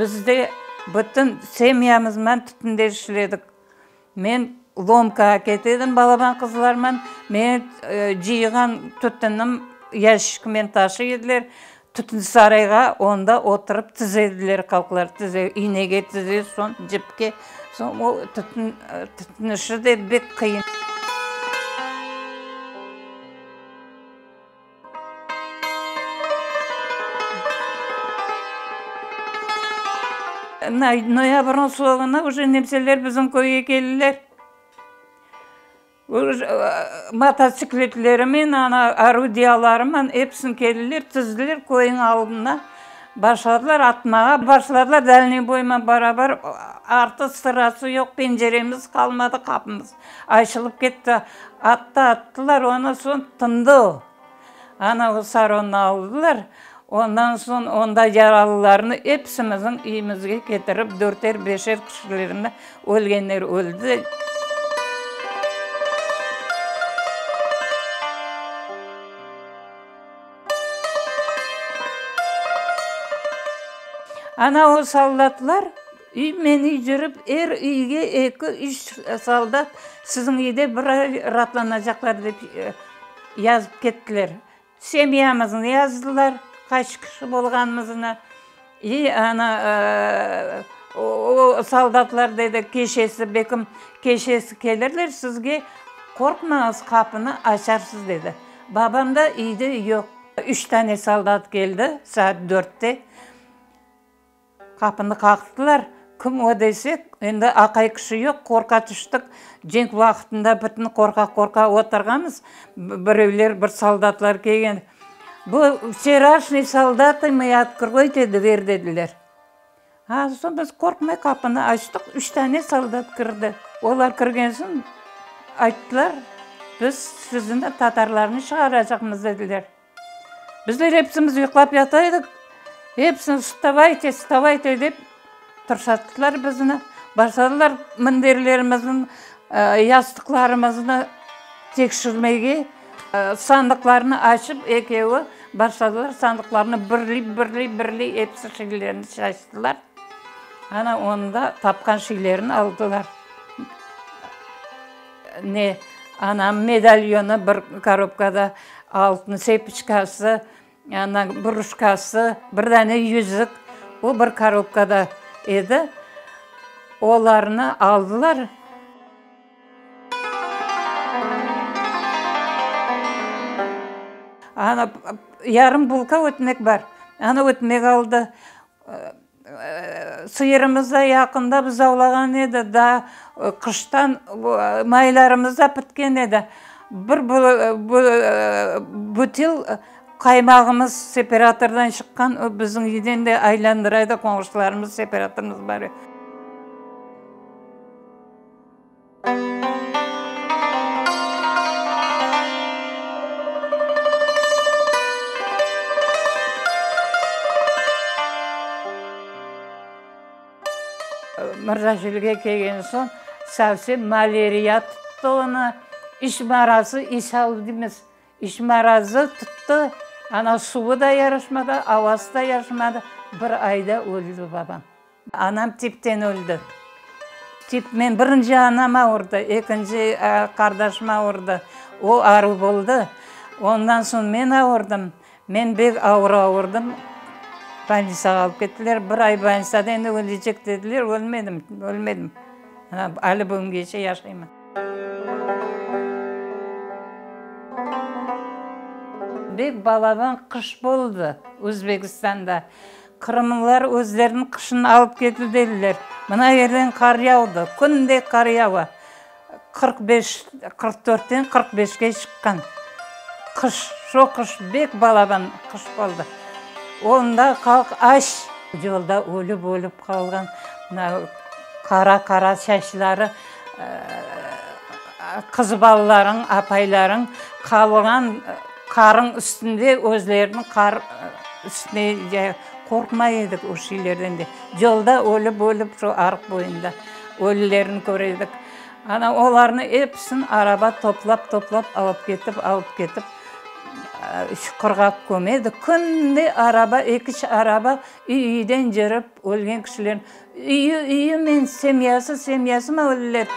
Biz de bütün semyamızman tütünde işledik. Men lomkağa kete edim balaban qızlarman. Meni cıyğan tütünim yaşikmen taşıy ediler. Tütün sarayğa onda oturıp tize ediler qalqlar, tize, inege tize, soñ cipke, soñ o tütün, tütün işi de bek qıyın. Noyabrniñ soñuna uje nemseler bizim köyge keldiler. Mototsikletlerinen, ana, orudiyalarınen episini keldiler, tizdiler köyniñ aldına, başladılar atmağa, başladılar dalniy boyman barabar, artı sırası yoq, penceremiz qalmadı, qapımız açılıp ketti, attı, attılar, ondan soñ tındı o. Ana, o saronnı aldılar, ondan soñ onda yaralılarnı episimizniñ üyümizge ketirip, dörter, beşer kişilerni, ölgenler öldi. Ana, o soldatlar üymen üy cürip, er üyge eki, üç soldat siziñ üyde bir ay raatlanacaqlar dep yazıp kettiler. Semyamıznı yazdılar, qaç kişi bolğanımıznı. İ ana, o soldatlar dedi, keşesi, bekim, keşesi kelirler sizge, qorqmañız, qapını açarsız, dedi. Babam da üyde yoq. Üç tane soldat keldi saat dörtte. Qapını qaqtılar. Kim o desek, endi aqay kişi yoq, qorqa tüştik. Cenk vaqtında bütün qorqa-qorqa oturğanmız. Birevler, bir soldatlar kelgen. Bu vçeraşniy soldatı mı, otkroyte dver dediler. Ha, soñ biz qorqmay qapını açtıq, üç tane soldat kirdi. Olar kirgen soñ ayttılar, biz sizni, tatarlarnı çıqaracaqmız dediler. Bizler epsimiz yuqlap yata edik. Epsini vstavayte, vstavayte dep tursattılar bizni. Başladılar minderlerimizni, yastıqlarımıznı tekşirmege. Sandıqlarnı açıp ekevi başladılar sandıqlarnı birley, birley, birley episi şeylerini şaştılar. Ana onda tapqan şeylerini aldılar. Ne, anam medalyonı bir korobkada, altın sepiçkası, ana bruşkası, bir dane yüzük, o bir korobkada edi. Olarnı aldılar. Ana, yarım bulka ötmek bar, ana ötmek aldı. Sıyırımız da yaqında buzavlağan edi, daa qıştan maylarımız da pitken edi. Bir butil qaymağımız separatordan çıqqan, o bizim üyden de aylandıra edi, qoñşularımız separatorımız bar edi. Mırzaşilge kelgen soñ sovsem maleriya tuttı onı, iç marazı, isal deymiz, iç marazı tuttı, ana suvı da yaraşmadı, avası da yaraşmadı, bir ayda öldi babam. Anam tipten öldi. Tip, men birinci anam avurdı, ekinci qardaşım avurdı. O aruv oldı. Ondan soñ men avurdım. Men bek avur avurdım. Bolnitsağa alıp kettiler. Bir ay bolnitsada endi ölecek dediler. Ölmedim, ölmedim. Ali bugüngece yaşayman. Bek balaban qış boldı Özbekistanda. Qırımlılar özleriniñ qışını alıp ketti dediler. Mına yerden qar yağdı, künde qar yağa. 45, 44-ten 45-ke çıqqan qış, şo qış bek balaban qış boldı. Onda halq aç, yolda ölip-ölip qalğan, mına qara-qara saçları qız balalarıñ, apaylarıñ qalğan Qarıñ üstünde özlerini qar üstüne qorqmay edik o şeylerden de. Yolda ölip-ölip şu arıq boyunda ölülerini köre edik. Ana olarnı episini araba toplap-toplap alıp ketip, alıp ketip. Çuqurğa kömedi. Künde araba, eki-üç araba üy-üyden cürip ölgen kişilerni, üyü-üyümen, semyası-semyasımen öldiler.